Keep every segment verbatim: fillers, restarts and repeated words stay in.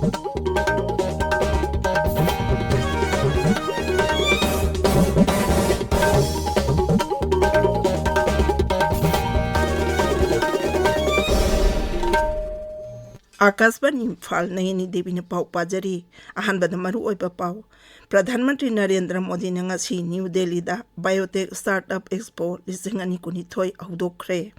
ꯑꯥꯀꯥꯁꯕꯥꯅꯤ ꯏꯝꯐꯥꯜ, ꯅꯌꯅꯤ ꯗꯦꯕꯤꯅ ꯄꯥꯎ ꯄꯥꯖꯔꯤ꯫ ꯑꯍꯥꯟꯕꯗ ꯃꯔꯨꯑꯣꯏꯕ ꯄꯥꯎ꯫ ꯄ꯭ꯔꯙꯥꯟ ꯃꯟꯇ꯭ꯔꯤ ꯅꯔꯦꯟꯗ꯭ꯔ ꯃꯣꯗꯤꯅ ꯉꯁꯤ ꯅ꯭ꯌꯨ ꯗꯦꯜꯂꯤꯗ ꯕꯥꯏꯑꯣꯇꯦꯛ ꯁ꯭ꯇꯥꯔꯠ ꯑꯞ ꯑꯦꯛꯁꯄꯣ ꯂꯤꯁꯤꯡ ꯑꯅꯤ ꯀꯨꯟꯅꯤꯊꯣꯏ ꯍꯧꯗꯣꯛꯈ꯭ꯔꯦ꯫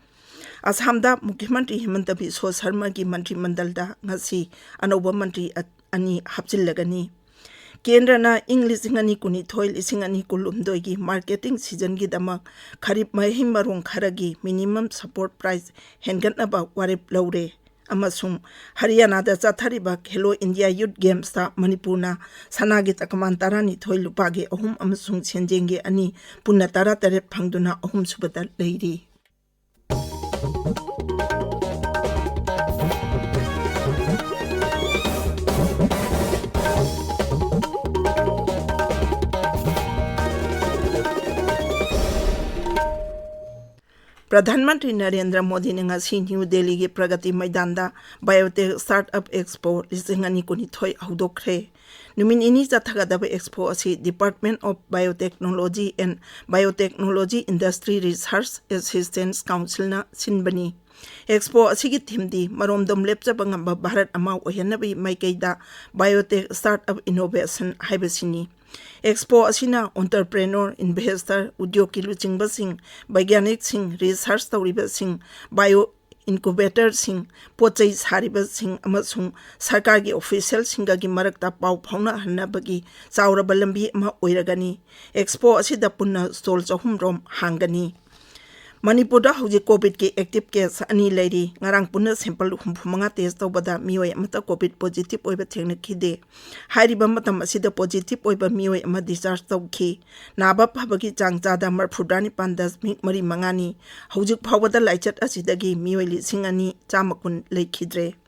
ꯑꯁꯥꯝꯗ ꯃꯨꯈ꯭ꯌ ꯃꯟꯇ꯭ꯔꯤ ꯍꯤꯃꯟꯇ ꯕꯤꯁ꯭ꯋ ꯁꯔꯃꯒꯤ ꯃꯟꯇ꯭ꯔꯤ ꯃꯟꯗꯜꯗ ꯉꯁꯤ ꯑꯅꯧꯕ ꯃꯟꯇ꯭ꯔꯤ ꯑ-, ꯑꯅꯤ ꯍꯥꯞꯆꯤꯜꯂꯒꯅꯤ꯫ ꯀꯦꯟꯗ꯭ꯔꯅ ꯏꯪ ꯂꯤꯁꯤꯡ ꯑꯅꯤ ꯀꯨꯟꯅꯤꯊꯣꯏ, ꯂꯤꯁꯤꯡ ꯑꯅꯤ ꯀꯨꯟꯍꯨꯝꯗꯣꯏꯒꯤ ꯃꯥꯔꯀꯦꯇꯤꯡ ꯁꯤꯖꯟꯒꯤꯗꯃꯛ ꯈꯔꯤꯞ ꯃꯍꯩ ꯃꯔꯣꯡ ꯈꯔꯒꯤ ꯃꯤꯅꯤꯃꯝ ꯁꯄꯣꯔꯠ ꯄ꯭ꯔꯥꯏꯁ ꯍꯦꯟꯒꯠꯅꯕ ꯋꯥꯔꯦꯞ ꯂꯧꯔꯦ꯫ ꯑꯃꯁꯨꯡ ꯍꯔꯤꯌꯥꯅꯥꯗ ꯆꯠꯊꯔꯤꯕ ꯈꯦꯂꯣ ꯏꯟꯗꯤꯌꯥ ꯌꯨꯠ ꯒꯦꯝꯁꯇ ꯃꯅꯤꯄꯨꯔꯅ ꯁꯅꯥꯒꯤ ꯇꯀꯃꯥꯟ ꯇꯔꯥꯅꯤꯊꯣꯏ, ꯂꯨꯄꯥꯒꯤ ꯑꯍꯨꯝ ꯑꯃꯁꯨꯡ ꯁꯦꯟꯖꯦꯡꯒꯤ ꯑꯅꯤ, ꯄꯨꯟꯅ ꯇꯔꯥꯇꯔꯦꯠ ꯐꯪꯗꯨꯅ ꯑꯍꯨꯝꯁꯨꯕꯗ ꯂꯩꯔꯤ꯫ ꯄ꯭ꯔꯙꯥꯟ ꯃꯟꯇ꯭ꯔꯤ ꯅꯔꯦꯟꯗ꯭ꯔ ꯃꯣꯗꯤꯅ ꯉꯁꯤ ꯅ꯭ꯌꯨ ꯗꯦꯜꯂꯤꯒꯤ ꯄ꯭ꯔꯒꯇꯤ ꯃꯩꯗꯥꯟꯗ ꯕꯥꯏꯑꯣꯇꯦꯛ ꯁ꯭ꯇꯥꯔꯠ ꯑꯞ ꯑꯦꯛꯁꯄꯣ ꯂꯤꯁꯤꯡ ꯑꯅꯤ ꯀꯨꯟꯅꯤꯊꯣꯏ ꯍꯧꯗꯣꯛꯈ꯭ꯔꯦ꯫ ꯅꯨꯃꯤꯠ ꯅꯤꯅꯤ ꯆꯠꯊꯒꯗꯕ ꯑꯦꯛꯁꯄꯣ ꯑꯁꯤ Department of Biotechnology and Biotechnology Industry Research Assistance Councilꯅ ꯁꯤꯟꯕꯅꯤ꯫ ꯑꯦꯛꯁꯄꯣ ꯑꯁꯤꯒꯤ ꯊꯤꯝꯗꯤ ꯃꯔꯣꯝꯗꯣꯝ ꯂꯦꯞꯆꯕ ꯉꯝꯕ ꯚꯥꯔꯠ ꯑꯃ ꯑꯣꯏꯍꯟꯅꯕꯒꯤ ꯃꯥꯏꯀꯩꯗ ꯕꯥꯏꯑꯣꯇꯦꯛ ꯁ꯭ꯇꯥꯔꯠ ꯑꯞ ꯏꯅꯣꯚꯦꯁꯟ ꯍꯥꯏꯕꯁꯤꯅꯤ꯫ ꯑꯦꯛꯁꯄꯣ ꯑꯁꯤꯅ ꯑꯣꯟꯇꯔꯄ꯭ꯔꯦꯅꯣꯔ, ꯏꯟꯚꯦꯁꯇꯔ, ꯎꯗ꯭ꯌꯣꯒꯀꯤ ꯂꯨꯆꯤꯡꯕꯁꯤꯡ, ꯕꯩꯒ꯭ꯌꯥꯅꯤꯛꯁꯤꯡ, ꯔꯤꯁꯔꯆ ꯇꯧꯔꯤꯕꯁꯤꯡ, ꯕꯥꯏꯑꯣ ꯏꯟꯀꯨꯕꯦꯇꯔꯁꯤꯡ, ꯄꯣꯠ ꯆꯩ ꯁꯥꯔꯤꯕꯁꯤꯡ ꯑꯃꯁꯨꯡ ꯁꯔꯀꯥꯔꯒꯤ ꯑꯣꯐꯤꯁꯤꯌꯦꯜꯁꯤꯡꯒꯒꯤ ꯃꯔꯛꯇ ꯄꯥꯎ ꯐꯥꯎꯅꯍꯟꯅꯕꯒꯤ ꯆꯥꯎꯔꯕ ꯂꯝꯕꯤ ꯑꯃ ꯑꯣꯏꯔꯒꯅꯤ꯫ ꯑꯦꯛꯁꯄꯣ ꯑꯁꯤꯗ ꯄꯨꯟꯅ ꯁ꯭ꯇꯣꯜ ꯆꯍꯨꯝ ꯔꯣꯝ ꯍꯥꯡꯒꯅꯤ꯫ ꯃꯅꯤꯄꯨꯔꯗ ꯍꯧꯖꯤꯛ ꯀꯣꯚꯤꯗꯀꯤ ꯑꯦꯛꯇꯤꯚ ꯀꯦꯁ ꯑꯅꯤ ꯂꯩꯔꯤ꯫ ꯉꯔꯥꯡ ꯄꯨꯟꯅ ꯁꯦꯝꯄꯜ ꯍꯨꯝꯐꯨ ꯃꯉꯥ ꯇꯦꯁ ꯇꯧꯕꯗ ꯃꯤꯑꯣꯏ ꯑꯃꯠꯇ ꯀꯣꯚꯤꯗ ꯄꯣꯖꯤꯇꯤꯚ ꯑꯣꯏꯕ ꯊꯦꯡꯅꯈꯤꯗꯦ꯫ ꯍꯥꯏꯔꯤꯕ ꯃꯇꯝ ꯑꯁꯤꯗ ꯄꯣꯖꯤꯇꯤꯚ ꯑꯣꯏꯕ ꯃꯤꯑꯣꯏ ꯑꯃ ꯗꯤꯁꯆꯥꯔꯖ ꯇꯧꯈꯤ꯫ ꯅꯥꯕ ꯐꯕꯒꯤ ꯆꯥꯡ ꯆꯥꯗ ꯃꯔꯤꯐꯨꯇꯔꯥ ꯅꯤꯄꯥꯟ ꯗꯁꯃꯤꯛ ꯃꯔꯤ ꯃꯉꯥꯅꯤ꯫ ꯍꯧꯖꯤꯛ ꯐꯥꯎꯕꯗ ꯂꯥꯏꯆꯠ ꯑꯁꯤꯗꯒꯤ ꯃꯤꯑꯣꯏ ꯂꯤꯁꯤꯡ ꯑꯅꯤ ꯆꯥꯝꯃ ꯀꯨꯟ ꯂꯩꯈꯤꯗ꯭ꯔꯦ꯫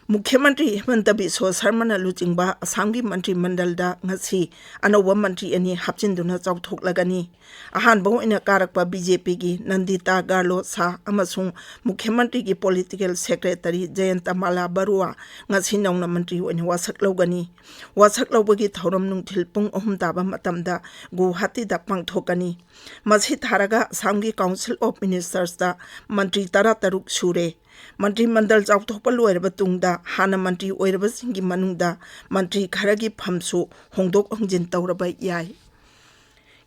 ꯃꯨꯈ꯭ꯌ ꯃꯟꯇ꯭ꯔꯤ ꯍꯤꯃꯟꯇ ꯕꯤꯁ꯭ꯋ ꯁꯔꯃꯅ ꯂꯨꯆꯤꯡꯕ ꯑꯁꯥꯝꯒꯤ ꯃꯟꯇ꯭ꯔꯤ ꯃꯟꯗꯜꯗ ꯉꯁꯤ ꯑꯅꯧꯕ ꯃꯟꯇ꯭ꯔꯤ ꯑꯅꯤ ꯍꯥꯞꯆꯤꯟꯗꯨꯅ ꯆꯥꯎꯊꯣꯛꯂꯒꯅꯤ꯫ ꯑꯍꯥꯟꯕ ꯑꯣꯏꯅ ꯀꯥꯔꯛꯄ ꯕꯤ ꯖꯦ ꯄꯤꯒꯤ ꯅꯟꯗꯤꯇꯥ ꯒꯥꯔꯂꯣ ꯁꯥ ꯑꯃꯁꯨꯡ ꯃꯨꯈ꯭ꯌ ꯃꯟꯇ꯭ꯔꯤꯒꯤ ꯄꯣꯂꯤꯇꯤꯀꯦꯜ ꯁꯦꯀ꯭ꯔꯦꯇꯔꯤ ꯖꯌꯟꯇ ꯃꯥꯂꯥ ꯕꯔꯨꯋꯥ ꯉꯁꯤ ꯅꯧꯅ ꯃꯟꯇ꯭ꯔꯤ ꯑꯣꯏꯅ ꯋꯥꯁꯛ ꯂꯧꯒꯅꯤ꯫ ꯋꯥꯁꯛ ꯂꯧꯕꯒꯤ ꯊꯧꯔꯝ ꯅꯨꯡꯊꯤꯜ ꯄꯨꯡ ꯑꯍꯨꯝ ꯇꯥꯕ ꯃꯇꯝꯗ ꯒꯨꯋꯥꯍꯥꯇꯤꯗ ꯄꯥꯡꯊꯣꯛꯀꯅꯤ꯫ ꯃꯁꯤ ꯊꯥꯔꯒ ꯑꯁꯥꯝꯒꯤ ꯀꯥꯎꯟꯁꯤꯜ ꯑꯣꯐ ꯃꯤꯅꯤꯁꯇꯔꯁꯇ ꯃꯟꯇ꯭ꯔꯤ ꯇꯔꯥꯇꯔꯨꯛ ꯁꯨꯔꯦ꯫ ꯃꯟꯇ꯭ꯔꯤ ꯃꯟꯗꯜ ꯆꯥꯎꯊꯣꯛꯄ ꯂꯣꯏꯔꯕ ꯇꯨꯡꯗ ꯍꯥꯟꯅ ꯃꯟꯇ꯭ꯔꯤ ꯑꯣꯏꯔꯕꯁꯤꯡꯒꯤ ꯃꯅꯨꯡꯗ ꯃꯟꯇ꯭ꯔꯤ ꯈꯔꯒꯤ ꯐꯝꯁꯨ ꯍꯣꯡꯗꯣꯛ ꯍꯣꯡꯖꯤꯟ ꯇꯧꯔꯕ ꯌꯥꯏ꯫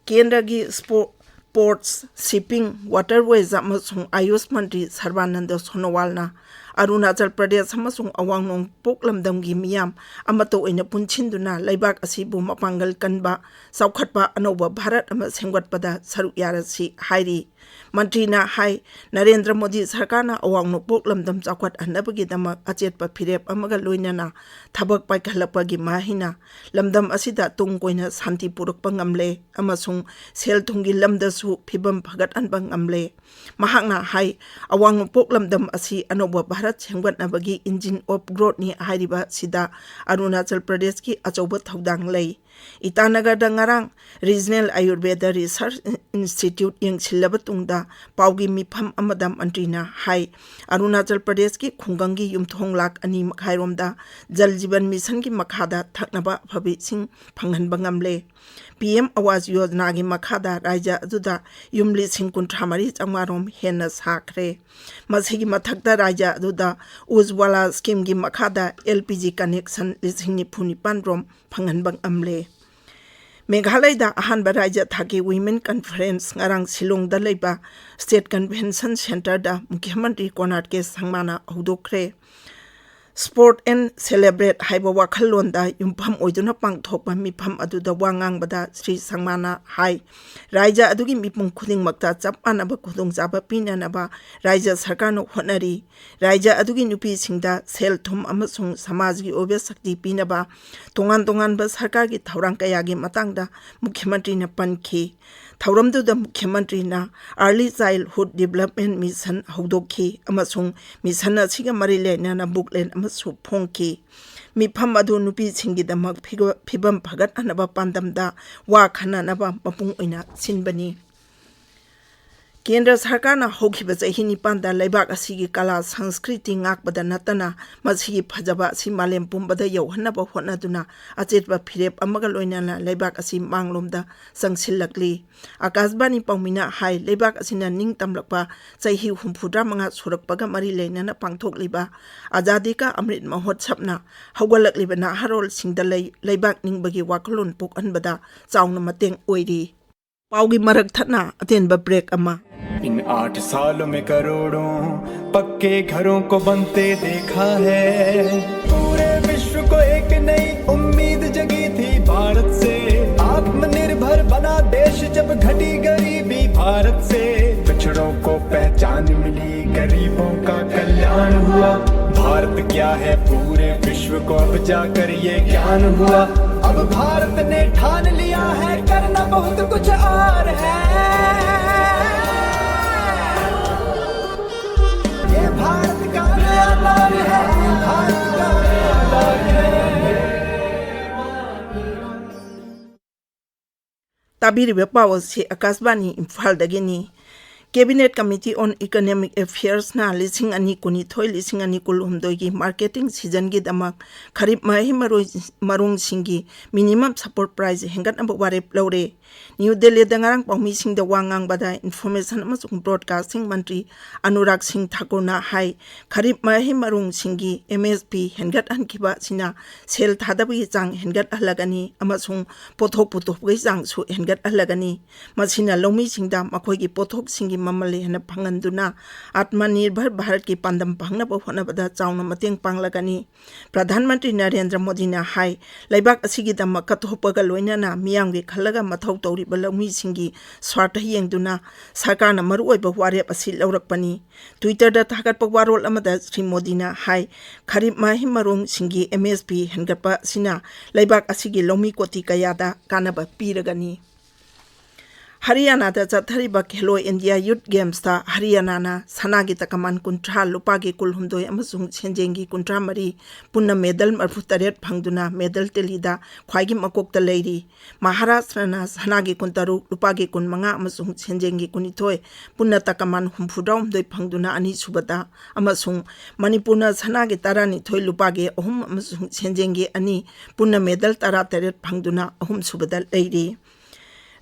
ꯀꯦꯟꯗ꯭ꯔꯒꯤ ꯁ꯭ꯄꯣ-, ꯄꯣꯔꯠꯁ, ꯁꯤꯞꯄꯤꯡ, ꯋꯥꯇꯔꯋꯦꯖ ꯑꯃꯁꯨꯡ ꯑꯥꯌꯨꯁ ꯃꯟꯇ꯭ꯔꯤ ꯁꯔꯕꯥꯅꯟꯗ ꯁꯣꯅꯣꯋꯥꯜꯅ ꯑꯔꯨꯅꯥꯆꯜ ꯄ꯭ꯔꯗꯦꯁ ꯑꯃꯁꯨꯡ ꯑꯋꯥꯡ ꯅꯣꯡꯄꯣꯛ ꯂꯝꯗꯝꯒꯤ ꯃꯤꯌꯥꯝ ꯑꯃꯠꯇ ꯑꯣꯏꯅ ꯄꯨꯟꯁꯤꯟꯗꯨꯅ ꯂꯩꯕꯥꯛ ꯑꯁꯤꯕꯨ ꯃꯄꯥꯡꯒꯜ ꯀꯟꯕ, ꯆꯥꯎꯈꯠꯄ ꯑꯅꯧꯕ ꯚꯥꯔꯠ ꯑꯃ ꯁꯦꯝꯒꯠꯄꯗ ꯁꯔꯨꯛ ꯌꯥꯔꯁꯤ ꯍꯥꯏꯔꯤ꯫ ꯃꯟꯇ꯭ꯔꯤꯅ ꯍꯥꯏ, ꯅꯔꯦꯟꯗ꯭ꯔ ꯃꯣꯗꯤ ꯁꯔꯀꯥꯔꯅ ꯑꯋꯥꯡ ꯅꯣꯡꯄꯣꯛ ꯂꯝꯗꯝ ꯆꯥꯎꯈꯠꯍꯟꯅꯕꯒꯤꯗꯃꯛ ꯑꯆꯦꯠꯄ ꯐꯤꯔꯦꯞ ꯑꯃꯒ ꯂꯣꯏꯅꯅ ꯊꯕꯛ ꯄꯥꯏꯈꯠꯂꯛꯄꯒꯤ ꯃꯍꯩꯅ ꯂꯝꯗꯝ ꯑꯁꯤꯗ ꯇꯨꯡ ꯀꯣꯏꯅ ꯁꯥꯟꯇꯤ ꯄꯨꯔꯛꯄ ꯉꯝꯂꯦ ꯑꯃꯁꯨꯡ ꯁꯦꯜ ꯊꯨꯝꯒꯤ ꯂꯝꯗꯁꯨ ꯐꯤꯕꯝ ꯐꯒꯠꯍꯟꯕ ꯉꯝꯂꯦ꯫ ꯃꯍꯥꯛꯅ ꯍꯥꯏ, ꯑꯋꯥꯡ ꯅꯣꯡꯄꯣꯛ ꯂꯝꯗꯝ ꯑꯁꯤ ꯑꯅꯧꯕ ꯚꯥꯔꯠ ꯁꯦꯝꯒꯠꯅꯕꯒꯤ engine of growthꯅꯤ ꯍꯥꯏꯔꯤꯕ ꯑꯁꯤꯗ ꯑꯔꯨꯅꯥꯆꯜ ꯄ꯭ꯔꯗꯦꯁꯀꯤ ꯑꯆꯧꯕ ꯊꯧꯗꯥꯡ ꯂꯩ꯫ ꯏꯇꯥꯅꯒꯔꯗ ꯉꯔꯥꯡ ꯔꯤꯖꯅꯦꯜ ꯑꯌꯨꯔꯕꯦꯗ ꯔꯤꯁꯔꯆ ꯏꯟꯁꯇꯤꯇ꯭ꯌꯨꯠ ꯌꯦꯡꯁꯤꯜꯂꯕ ꯇꯨꯡꯗ ꯄꯥꯎꯒꯤ ꯃꯤꯐꯝ ꯑꯃꯗ ꯃꯟꯇ꯭ꯔꯤꯅ ꯍꯥꯏ, ꯑꯔꯨꯅꯥꯆꯜ ꯄ꯭ꯔꯗꯦꯁꯀꯤ ꯈꯨꯡꯒꯪꯒꯤ ꯌꯨꯝꯊꯣꯡ ꯂꯥꯈ ꯑꯅꯤ ꯃꯈꯥꯏꯔꯣꯝꯗ ꯖꯜ ꯖꯤꯕꯟ ꯃꯤꯁꯟꯒꯤ ꯃꯈꯥꯗ ꯊꯛꯅꯕ ꯑꯐꯕ ꯏꯁꯤꯡ ꯐꯪꯍꯟꯕ ꯉꯝꯂꯦ꯫ ꯄꯤ ꯑꯦꯝ ꯑꯋꯥꯖ ꯌꯣꯖꯅꯥꯒꯤ ꯃꯈꯥꯗ ꯔꯥꯖ꯭ꯌ ꯑꯗꯨꯗ ꯌꯨꯝ ꯂꯤꯁꯤꯡ ꯀꯨꯟꯊ꯭ꯔꯥ ꯃꯔꯤ ꯆꯥꯝꯃꯉꯥ ꯔꯣꯝ ꯍꯦꯟꯅ ꯁꯥꯈ꯭ꯔꯦ꯫ ꯃꯁꯤꯒꯤ ꯃꯊꯛꯇ ꯔꯥꯖ꯭ꯌ ꯑꯗꯨꯗ ꯎꯖꯋꯥꯂꯥ ꯁ꯭ꯀꯤꯝꯒꯤ ꯃꯈꯥꯗ ꯑꯦꯜ ꯄꯤ ꯖꯤ ꯀꯅꯦꯛꯁꯟ ꯂꯤꯁꯤꯡ ꯅꯤꯐꯨ ꯅꯤꯄꯥꯟ ꯔꯣꯝ ꯐꯪꯍꯟꯕ ꯉꯝꯂꯦ꯫ ꯃꯦꯘꯥꯂꯌꯗ ꯑꯍꯥꯟꯕ ꯔꯥꯖ꯭ꯌ ꯊꯥꯛꯀꯤ ꯋꯤꯃꯦꯟ ꯀꯟꯐꯔꯦꯟꯁ ꯉꯔꯥꯡ ꯁꯤꯂꯣꯡꯗ ꯂꯩꯕ ꯁ꯭ꯇꯦꯠ ꯀꯟꯚꯦꯟꯁꯟ ꯁꯦꯟꯇꯔꯗ ꯃꯨꯈ꯭ꯌ ꯃꯟꯇ꯭ꯔꯤ ꯀꯣꯅꯥꯔ ꯀꯦ ꯁꯪꯃꯥꯅ ꯍꯧꯗꯣꯛꯈ꯭ꯔꯦ꯫ Sport and Celebrate ꯍꯥꯏꯕ ꯋꯥꯈꯜꯂꯣꯟꯗ ꯌꯨꯝꯐꯝ ꯑꯣꯏꯗꯨꯅ ꯄꯥꯡꯊꯣꯛꯄ ꯃꯤꯐꯝ ꯑꯗꯨꯗ ꯋꯥ ꯉꯥꯡꯕꯗ ꯁ꯭ꯔꯤ ꯁꯪꯃꯥꯅ ꯍꯥꯏ, ꯔꯥꯖ꯭ꯌ ꯑꯗꯨꯒꯤ ꯃꯤꯄꯨꯝ ꯈꯨꯗꯤꯡꯃꯛꯇ ꯆꯞ ꯃꯥꯟꯅꯕ ꯈꯨꯗꯣꯡꯆꯥꯕ ꯄꯤꯅꯅꯕ ꯔꯥꯖ꯭ꯌ ꯁꯔꯀꯥꯔꯅ ꯍꯣꯠꯅꯔꯤ꯫ ꯔꯥꯖ꯭ꯌ ꯑꯗꯨꯒꯤ ꯅꯨꯄꯤꯁꯤꯡꯗ ꯁꯦꯜ ꯊꯨꯝ ꯑꯃꯁꯨꯡ ꯁꯃꯥꯖꯒꯤ ꯑꯣꯏꯕ ꯁꯛꯇꯤ ꯄꯤꯅꯕ ꯇꯣꯉꯥꯟ ꯇꯣꯉꯥꯟꯕ ꯁꯔꯀꯥꯔꯒꯤ ꯊꯧꯔꯥꯡ ꯀꯌꯥꯒꯤ ꯃꯇꯥꯡꯗ ꯃꯨꯈ꯭ꯌ ꯃꯟꯇ꯭ꯔꯤꯅ ꯄꯟꯈꯤ꯫ ꯊꯧꯔꯝꯗꯨꯗ ꯃꯨꯈ꯭ꯌ ꯃꯟꯇ꯭ꯔꯤꯅ Early Childhood Development Mission ꯍꯧꯗꯣꯛꯈꯤ ꯑꯃꯁꯨꯡ mission ꯑꯁꯤꯒ ꯃꯔꯤ ꯂꯩꯅꯅ booklet ꯑꯃꯁꯨ ꯐꯣꯡꯈꯤ꯫ ꯃꯤꯐꯝ ꯑꯗꯨ ꯅꯨꯄꯤꯁꯤꯡꯒꯤꯗꯃꯛ ꯐꯤꯒ-, ꯐꯤꯕꯝ ꯐꯒꯠꯍꯟꯅꯕ ꯄꯥꯟꯗꯝꯗ ꯋꯥ ꯈꯟꯅꯅꯕ ꯃꯄꯨꯡ ꯑꯣꯏꯅ ꯁꯤꯟꯕꯅꯤ꯫ ꯀꯦꯟꯗ꯭ꯔ ꯁꯔꯀꯥꯔꯅ ꯍꯧꯈꯤꯕ ꯆꯍꯤ ꯅꯤꯄꯥꯟꯗ ꯂꯩꯕꯥꯛ ꯑꯁꯤꯒꯤ ꯀꯂꯥ ꯁꯪꯁꯀ꯭ꯔꯤꯇꯤ ꯉꯥꯛꯄꯗ ꯅꯠꯇꯅ ꯃꯁꯤꯒꯤ ꯐꯖꯕ ꯑꯁꯤ ꯃꯥꯂꯦꯝ ꯄꯨꯝꯕꯗ ꯌꯧꯍꯟꯅꯕ ꯍꯣꯠꯅꯗꯨꯅ ꯑꯆꯦꯠꯄ ꯐꯤꯔꯦꯞ ꯑꯃꯒ ꯂꯣꯏꯅꯅ ꯂꯩꯕꯥꯛ ꯑꯁꯤ ꯃꯥꯡꯂꯣꯝꯗ ꯆꯪꯁꯤꯜꯂꯛꯂꯤ꯫ ꯑꯀꯥꯁꯕꯥꯅꯤ ꯄꯥꯎꯃꯤꯅ ꯍꯥꯏ, ꯂꯩꯕꯥꯛ ꯑꯁꯤꯅ ꯅꯤꯡꯇꯝꯂꯛꯄ ꯆꯍꯤ ꯍꯨꯝꯐꯨꯇꯔꯥ ꯃꯉꯥ ꯁꯨꯔꯛꯄꯒ ꯃꯔꯤ ꯂꯩꯅꯅ ꯄꯥꯡꯊꯣꯛꯂꯤꯕ ꯑꯖꯥꯗꯤ ꯀꯥ ꯑꯃ꯭ꯔꯤꯠ ꯃꯍꯣꯠꯁꯕꯅ ꯍꯧꯒꯠꯂꯛꯂꯤꯕ ꯅꯍꯥꯔꯣꯜꯁꯤꯡꯗ ꯂꯩ-, ꯂꯩꯕꯥꯛ ꯅꯤꯡꯕꯒꯤ ꯋꯥꯈꯜꯂꯣꯟ ꯄꯣꯛꯍꯟꯕꯗ ꯆꯥꯎꯅ ꯃꯇꯦꯡ ꯑꯣꯏꯔꯤ꯫ ꯄꯥꯎꯒꯤ ꯃꯔꯛ ꯊꯠꯅ ꯑꯇꯦꯟꯕ break ꯑꯃ꯫ इन आठ सालों में करोड़ों पक्के घरों को बनते देखा है। पूरे विश्व को एक नई उम्मीद जगी थी भारत से। आत्मनिर्भर बना देश जब घटी गरीबी भारत से। पिछड़ों को पहचान मिली, गरीबों का कल्याण हुआ। भारत क्या है पूरे विश्व को अब जाकर ये ज्ञान हुआ। अब भारत ने ठान लिया है, करना बहुत कुछ और है। ये भारत का नया दौर है, ये भारत का नया दौर है। ꯇꯥꯕꯤꯔꯤꯕ ꯄꯥꯎ ꯑꯁꯤ ꯑꯀꯥꯁꯕꯥꯅꯤ ꯏꯝꯐꯥꯜꯗꯒꯤꯅꯤ꯫ Cabinet Committee on Economic Affairsꯅ ꯂꯤꯁꯤꯡ ꯑꯅꯤ ꯀꯨꯟꯅꯤꯊꯣꯏ, ꯂꯤꯁꯤꯡ ꯑꯅꯤ ꯀꯨꯟꯍꯨꯝꯗꯣꯏꯒꯤ marketing seasonꯒꯤꯗꯃꯛ ꯈꯔꯤꯞ ꯃꯍꯩ ꯃꯔꯣꯏ-, ꯃꯔꯣꯡꯁꯤꯡꯒꯤ minimum support price ꯍꯦꯟꯒꯠꯅꯕ ꯋꯥꯔꯦꯞ ꯂꯧꯔꯦ꯫ ꯅ꯭ꯌꯨ ꯗꯦꯜꯂꯤꯗ ꯉꯔꯥꯡ ꯄꯥꯎꯃꯤꯁꯤꯡꯗ ꯋꯥ ꯉꯥꯡꯕꯗ Information ꯑꯃꯁꯨꯡ Broadcasting ꯃꯟꯇ꯭ꯔꯤ ꯑꯅꯨꯔꯥꯒ ꯁꯤꯡ ꯊꯥꯀꯨꯔꯅ ꯍꯥꯏ, ꯈꯔꯤꯞ ꯃꯍꯩ ꯃꯔꯣꯡꯁꯤꯡꯒꯤ M S P ꯍꯦꯟꯒꯠꯍꯟꯈꯤꯕ ꯑꯁꯤꯅ ꯁꯦꯜ ꯊꯥꯗꯕꯒꯤ ꯆꯥꯡ ꯍꯦꯟꯒꯠꯍꯜꯂꯒꯅꯤ ꯑꯃꯁꯨꯡ ꯄꯣꯠꯊꯣꯛ ꯄꯨꯊꯣꯛꯄꯒꯤ ꯆꯥꯡꯁꯨ ꯍꯦꯟꯒꯠꯍꯜꯂꯒꯅꯤ꯫ ꯃꯁꯤꯅ ꯂꯧꯃꯤꯁꯤꯡꯗ ꯃꯈꯣꯏꯒꯤ ꯄꯣꯠꯊꯣꯛꯁꯤꯡꯒꯤ ꯃꯃꯜ ꯍꯦꯟꯅ ꯐꯪꯍꯟꯗꯨꯅ ꯑꯥꯠꯃꯅꯤꯔꯚꯔ ꯚꯥꯔꯠꯀꯤ ꯄꯥꯟꯗꯝ ꯐꯪꯅꯕ ꯍꯣꯠꯅꯕꯗ ꯆꯥꯎꯅ ꯃꯇꯦꯡ ꯄꯥꯡꯂꯒꯅꯤ꯫ ꯄ꯭ꯔꯙꯥꯟ ꯃꯟꯇ꯭ꯔꯤ ꯅꯔꯦꯟꯗ꯭ꯔ ꯃꯣꯗꯤꯅ ꯍꯥꯏ, ꯂꯩꯕꯥꯛ ꯑꯁꯤꯒꯤꯗꯃꯛ ꯀꯠꯊꯣꯛꯄꯒ ꯂꯣꯏꯅꯅ ꯃꯤꯌꯥꯝꯒꯤ ꯈꯜꯂꯒ ꯃꯊꯧ ꯇꯧꯔꯤꯕ ꯂꯧꯃꯤꯁꯤꯡꯒꯤ ꯁ꯭ꯋꯥꯔꯊ ꯌꯦꯡꯗꯨꯅ ꯁꯔꯀꯥꯔꯅ ꯃꯔꯨꯑꯣꯏꯕ ꯋꯥꯔꯦꯞ ꯑꯁꯤ ꯂꯧꯔꯛꯄꯅꯤ꯫ Twitterꯗ ꯊꯥꯒꯠꯄ ꯋꯥꯔꯣꯜ ꯑꯃꯗ ꯁ꯭ꯔꯤ ꯃꯣꯗꯤꯅ ꯍꯥꯏ, ꯈꯔꯤꯞ ꯃꯍꯩ ꯃꯔꯣꯡꯁꯤꯡꯒꯤ M S P ꯍꯦꯟꯒꯠꯄ ꯑꯁꯤꯅ ꯂꯩꯕꯥꯛ ꯑꯁꯤꯒꯤ ꯂꯧꯃꯤ ꯀꯣꯇꯤ ꯀꯌꯥꯗ ꯀꯥꯟꯅꯕ ꯄꯤꯔꯒꯅꯤ꯫ ꯍꯔꯤꯌꯥꯅꯥꯗ ꯆꯠꯊꯔꯤꯕ ꯈꯦꯂꯣ ꯏꯟꯗꯤꯌꯥ ꯌꯨꯠ ꯒꯦꯝꯁꯇ ꯍꯔꯤꯌꯥꯅꯥꯅ ꯁꯅꯥꯒꯤ ꯇꯀꯃꯥꯟ ꯀꯨꯟꯊ꯭ꯔꯥ, ꯂꯨꯄꯥꯒꯤ ꯀꯨꯟꯍꯨꯝꯗꯣꯏ ꯑꯃꯁꯨꯡ ꯁꯦꯟꯖꯦꯡꯒꯤ ꯀꯨꯟꯊ꯭ꯔꯥ ꯃꯔꯤ, ꯄꯨꯟꯅ ꯃꯦꯗꯜ ꯃꯔꯤꯐꯨꯇꯔꯦꯠ ꯐꯪꯗꯨꯅ ꯃꯦꯗꯜ ꯇꯦꯂꯤꯗ ꯈ꯭ꯋꯥꯏꯒꯤ ꯃꯀꯣꯛꯇ ꯂꯩꯔꯤ꯫ ꯃꯍꯥꯔꯥꯁꯇ꯭ꯔꯅ ꯁꯅꯥꯒꯤ ꯀꯨꯟꯇꯔꯨꯛ, ꯂꯨꯄꯥꯒꯤ ꯀꯨꯟꯃꯉꯥ ꯑꯃꯁꯨꯡ ꯁꯦꯟꯖꯦꯡꯒꯤ ꯀꯨꯟꯅꯤꯊꯣꯏ, ꯄꯨꯟꯅ ꯇꯀꯃꯥꯟ ꯍꯨꯝꯐꯨꯇꯔꯥꯍꯨꯝꯗꯣꯏ ꯐꯪꯗꯨꯅ ꯑꯅꯤꯁꯨꯕꯗ ꯑꯃꯁꯨꯡ ꯃꯅꯤꯄꯨꯔꯅ ꯁꯅꯥꯒꯤ ꯇꯔꯥꯅꯤꯊꯣꯏ, ꯂꯨꯄꯥꯒꯤ ꯑꯍꯨꯝ ꯑꯃꯁꯨꯡ ꯁꯦꯟꯖꯦꯡꯒꯤ ꯑꯅꯤ, ꯄꯨꯟꯅ ꯃꯦꯗꯜ ꯇꯔꯥꯇꯔꯦꯠ ꯐꯪꯗꯨꯅ ꯑꯍꯨꯝꯁꯨꯕꯗ ꯂꯩꯔꯤ꯫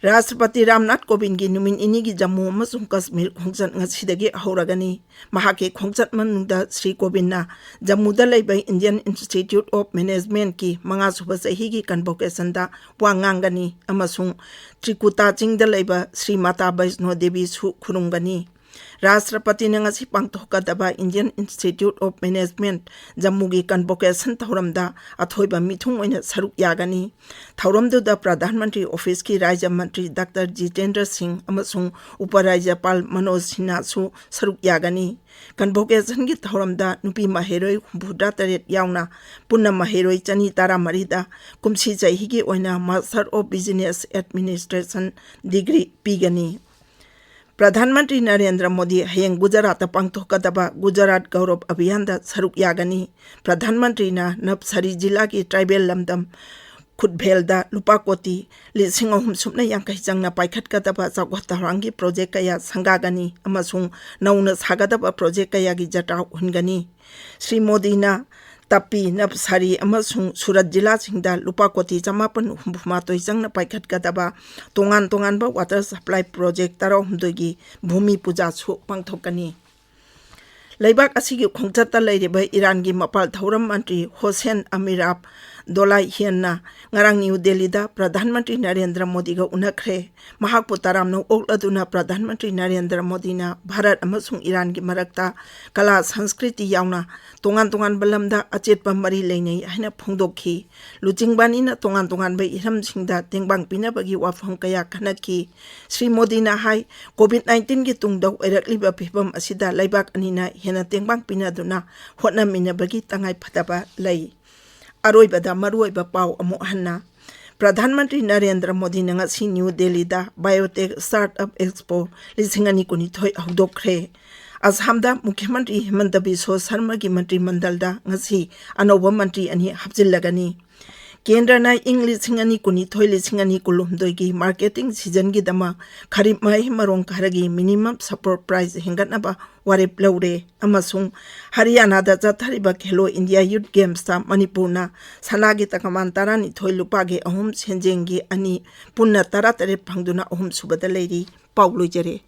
ꯔꯥꯁꯇ꯭ꯔꯄꯇꯤ ꯔꯥꯝꯅꯥꯊ ꯀꯣꯕꯤꯟꯗꯒꯤ ꯅꯨꯃꯤꯠ ꯅꯤꯅꯤꯒꯤ ꯖꯝꯃꯨ ꯑꯃꯁꯨꯡ ꯀꯁꯃꯤꯔ ꯈꯣꯡꯆꯠ ꯉꯁꯤꯗꯒꯤ ꯍꯧꯔꯒꯅꯤ꯫ ꯃꯍꯥꯛꯀꯤ ꯈꯣꯡꯆꯠ ꯃꯅꯨꯡꯗ ꯁ꯭ꯔꯤ ꯀꯣꯕꯤꯟꯗꯅ ꯖꯝꯃꯨꯗ ꯂꯩꯕ Indian Institute of Managementꯀꯤ ꯃꯉꯥꯁꯨꯕ ꯆꯍꯤꯒꯤ ꯀꯟꯚꯣꯀꯦꯁꯟꯗ ꯋꯥ ꯉꯥꯡꯒꯅꯤ ꯑꯃꯁꯨꯡ ꯇ꯭ꯔꯤꯀꯨꯇꯥ ꯆꯤꯡꯗ ꯂꯩꯕ ꯁ꯭ꯔꯤ ꯃꯥꯇꯥ ꯕꯩꯁꯅꯣ ꯗꯦꯕꯤꯁꯨ ꯈꯨꯔꯨꯝꯒꯅꯤ꯫ ꯔꯥꯁꯇ꯭ꯔꯄꯇꯤꯅ ꯉꯁꯤ ꯄꯥꯡꯊꯣꯛꯀꯗꯕ Indian Institute of Management ꯖꯝꯃꯨꯒꯤ ꯀꯟꯚꯣꯀꯦꯁꯟ ꯊꯧꯔꯝꯗ ꯑꯊꯣꯏꯕ ꯃꯤꯊꯨꯡ ꯑꯣꯏꯅ ꯁꯔꯨꯛ ꯌꯥꯒꯅꯤ꯫ ꯊꯧꯔꯝꯗꯨꯗ ꯄ꯭ꯔꯙꯥꯟ ꯃꯟꯇ꯭ꯔꯤ ꯑꯣꯐꯤꯁꯀꯤ ꯔꯥꯖ꯭ꯌ ꯃꯟꯇ꯭ꯔꯤ ꯗꯥꯛꯇꯔ ꯖꯤꯇꯦꯟꯗ꯭ꯔ ꯁꯤꯡ ꯑꯃꯁꯨꯡ ꯎꯄ ꯔꯥꯖ꯭ꯌꯄꯥꯜ ꯃꯅꯣꯖ ꯁꯤꯟꯍꯥꯁꯨ ꯁꯔꯨꯛ ꯌꯥꯒꯅꯤ꯫ ꯀꯟꯚꯣꯀꯦꯁꯟꯒꯤ ꯊꯧꯔꯝꯗ ꯅꯨꯄꯤ ꯃꯍꯩꯔꯣꯏ ꯍꯨꯝꯐꯨꯇꯔꯥꯇꯔꯦꯠ ꯌꯥꯎꯅ ꯄꯨꯟꯅ ꯃꯍꯩꯔꯣꯏ ꯆꯅꯤ ꯇꯔꯥꯃꯔꯤꯗ ꯀꯨꯝꯁꯤ ꯆꯍꯤꯒꯤ ꯑꯣꯏꯅ Master of Business Administration degree ꯄꯤꯒꯅꯤ꯫ ꯄ꯭ꯔꯙꯥꯟ ꯃꯟꯇ꯭ꯔꯤ ꯅꯔꯦꯟꯗ꯭ꯔ ꯃꯣꯗꯤ ꯍꯌꯦꯡ ꯒꯨꯖꯔꯥꯠꯇ ꯄꯥꯡꯊꯣꯛꯀꯗꯕ ꯒꯨꯖꯔꯥꯠ ꯒꯧꯔꯕ ꯑꯚꯤꯌꯥꯟꯗ ꯁꯔꯨꯛ ꯌꯥꯒꯅꯤ꯫ ꯄ꯭ꯔꯙꯥꯟ ꯃꯟꯇ꯭ꯔꯤꯅ ꯅꯕꯁꯥꯔꯤ ꯖꯤꯂꯥꯒꯤ ꯇ꯭ꯔꯥꯏꯕꯦꯜ ꯂꯝꯗꯝ ꯈꯨꯠꯚꯦꯜꯗ ꯂꯨꯄꯥ ꯀꯣꯇꯤ ꯂꯤꯁꯤꯡ ꯑꯍꯨꯝ ꯁꯨꯞꯅ ꯌꯥꯡꯈꯩ ꯆꯪꯅ ꯄꯥꯏꯈꯠꯀꯗꯕ ꯆꯥꯎꯈꯠ ꯊꯧꯔꯥꯡꯒꯤ ꯄ꯭ꯔꯣꯖꯦꯛ ꯀꯌꯥ ꯁꯪꯒꯥꯒꯅꯤ ꯑꯃꯁꯨꯡ ꯅꯧꯅ ꯁꯥꯒꯗꯕ ꯄ꯭ꯔꯣꯖꯦꯛ ꯀꯌꯥꯒꯤ ꯖꯇ꯭ꯔꯥ ꯍꯨꯟꯒꯅꯤ꯫ ꯁ꯭ꯔꯤ ꯃꯣꯗꯤꯅ ꯇꯥꯄꯤ, ꯅꯕꯁꯥꯔꯤ ꯑꯃꯁꯨꯡ ꯁꯨꯔꯠ ꯖꯤꯂꯥꯁꯤꯡꯗ ꯂꯨꯄꯥ ꯀꯣꯇꯤ ꯆꯃꯥꯄꯟ ꯍꯨꯝꯐꯨꯃꯥꯊꯣꯏ ꯆꯪꯅ ꯄꯥꯏꯈꯠꯀꯗꯕ ꯇꯣꯉꯥꯟ ꯇꯣꯉꯥꯟꯕ ꯋꯥꯇꯔ ꯁꯄ꯭ꯂꯥꯏ ꯄ꯭ꯔꯣꯖꯦꯛ ꯇꯔꯥꯍꯨꯝꯗꯣꯏꯒꯤ ꯚꯨꯃꯤ ꯄꯨꯖꯥꯁꯨ ꯄꯥꯡꯊꯣꯛꯀꯅꯤ꯫ ꯂꯩꯕꯥꯛ ꯑꯁꯤꯒꯤ ꯈꯣꯡꯆꯠꯇ ꯂꯩꯔꯤꯕ ꯏꯔꯥꯟꯒꯤ ꯃꯄꯥꯜ ꯊꯧꯔꯝ ꯃꯟꯇ꯭ꯔꯤ ꯍꯣꯁꯦꯟ ꯑꯃꯤꯔ ꯑꯕꯗꯣꯂꯥꯍꯤꯌꯟꯅ ꯉꯔꯥꯡ ꯅ꯭ꯌꯨ ꯗꯦꯜꯂꯤꯗ ꯄ꯭ꯔꯙꯥꯟ ꯃꯟꯇ꯭ꯔꯤ ꯅꯔꯦꯟꯗ꯭ꯔ ꯃꯣꯗꯤꯒ ꯎꯅꯈ꯭ꯔꯦ꯫ ꯃꯍꯥꯛꯄꯨ ꯇꯔꯥꯝꯅ ꯑꯣꯛꯂꯗꯨꯅ ꯄ꯭ꯔꯙꯥꯟ ꯃꯟꯇ꯭ꯔꯤ ꯅꯔꯦꯟꯗ꯭ꯔ ꯃꯣꯗꯤꯅ ꯚꯥꯔꯠ ꯑꯃꯁꯨꯡ ꯏꯔꯥꯟꯒꯤ ꯃꯔꯛꯇ ꯀꯂꯥ, ꯁꯪꯁꯀ꯭ꯔꯤꯇꯤ ꯌꯥꯎꯅ ꯇꯣꯉꯥꯟ ꯇꯣꯉꯥꯟꯕ ꯂꯝꯗ ꯑꯆꯦꯠꯄ ꯃꯔꯤ ꯂꯩꯅꯩ ꯍꯥꯏꯅ ꯐꯣꯡꯗꯣꯛꯈꯤ꯫ ꯂꯨꯆꯤꯡꯕ ꯑꯅꯤꯅ ꯇꯣꯉꯥꯟ ꯇꯣꯉꯥꯟꯕ ꯍꯤꯔꯝꯁꯤꯡꯗ ꯇꯦꯡꯕꯥꯡ ꯄꯤꯅꯕꯒꯤ ꯋꯥꯐꯝ ꯀꯌꯥ ꯈꯟꯅꯈꯤ꯫ ꯁ꯭ꯔꯤ ꯃꯣꯗꯤꯅ ꯍꯥꯏ, ꯀꯣꯚꯤꯗ ꯅꯥꯏꯟꯇꯤꯟꯒꯤ ꯇꯨꯡꯗ ꯑꯣꯏꯔꯛꯂꯤꯕ ꯐꯤꯚꯝ ꯑꯁꯤꯗ ꯂꯩꯕꯥꯛ ꯑꯅꯤꯅ ꯍꯦꯟꯅ ꯇꯦꯡꯕꯥꯡ ꯄꯤꯅꯗꯨꯅ ꯍꯣꯠꯅꯃꯤꯟꯅꯕꯒꯤ ꯇꯉꯥꯏꯐꯗꯕ ꯂꯩ꯫ ꯑꯔꯣꯏꯕꯗ ꯃꯔꯨꯑꯣꯏꯕ ꯄꯥꯎ ꯑꯃꯨꯛ ꯍꯟꯅ꯫ ꯄ꯭ꯔꯙꯥꯟ ꯃꯟꯇ꯭ꯔꯤ ꯅꯔꯦꯟꯗ꯭ꯔ ꯃꯣꯗꯤꯅ ꯉꯁꯤ ꯅ꯭ꯌꯨ ꯗꯦꯜꯂꯤꯗ ꯕꯥꯏꯑꯣꯇꯦꯛ ꯁ꯭ꯇꯥꯔꯠ ꯑꯞ ꯑꯦꯛꯁꯄꯣ ꯂꯤꯁꯤꯡ ꯑꯅꯤ ꯀꯨꯟꯅꯤꯊꯣꯏ ꯍꯧꯗꯣꯛꯈ꯭ꯔꯦ꯫ ꯑꯁꯥꯝꯗ ꯃꯨꯈ꯭ꯌ ꯃꯟꯇ꯭ꯔꯤ ꯍꯤꯃꯟꯇ ꯕꯤꯁ꯭ꯋ ꯁꯔꯃꯒꯤ ꯃꯟꯇ꯭ꯔꯤ ꯃꯟꯗꯜꯗ ꯉꯁꯤ ꯑꯅꯧꯕ ꯃꯟꯇ꯭ꯔꯤ ꯑꯅꯤ ꯍꯥꯞꯆꯤꯜꯂꯒꯅꯤ꯫ ꯀꯦꯟꯗ꯭ꯔꯅ ꯏꯪ ꯂꯤꯁꯤꯡ ꯑꯅꯤ ꯀꯨꯟꯅꯤꯊꯣꯏ ꯂꯤꯁꯤꯡ ꯑꯅꯤ ꯀꯨꯟꯍꯨꯝꯗꯣꯏꯒꯤ ꯃꯥꯔꯀꯦꯇꯤꯡ ꯁꯤꯖꯟꯒꯤꯗꯃꯛ ꯈꯔꯤꯞ ꯃꯍꯩ ꯃꯔꯣꯡ ꯈꯔꯒꯤ ꯃꯤꯅꯤꯃꯝ ꯁꯄꯣꯔꯠ ꯄ꯭ꯔꯥꯏꯁ ꯍꯦꯟꯒꯠꯅꯕ ꯋꯥꯔꯦꯞ ꯂꯧꯔꯦ ꯑꯃꯁꯨꯡ ꯍꯔꯤꯌꯥꯅꯥꯗ ꯆꯠꯊꯔꯤꯕ ꯈꯦꯂꯣ ꯏꯟꯗꯤꯌꯥ ꯌꯨꯠ ꯒꯦꯝꯁꯇ ꯃꯅꯤꯄꯨꯔꯅ ꯁꯅꯥꯒꯤ ꯇꯀꯃꯥꯟ ꯇꯔꯥꯅꯤꯊꯣꯏ, ꯂꯨꯄꯥꯒꯤ ꯑꯍꯨꯝ, ꯁꯦꯟꯖꯦꯡꯒꯤ ꯑꯅꯤ, ꯄꯨꯟꯅ ꯇꯔꯥꯇꯔꯦꯠ ꯐꯪꯗꯨꯅ ꯑꯍꯨꯝꯁꯨꯕꯗ ꯂꯩꯔꯤ꯫ ꯄꯥꯎ ꯂꯣꯏꯖꯔꯦ꯫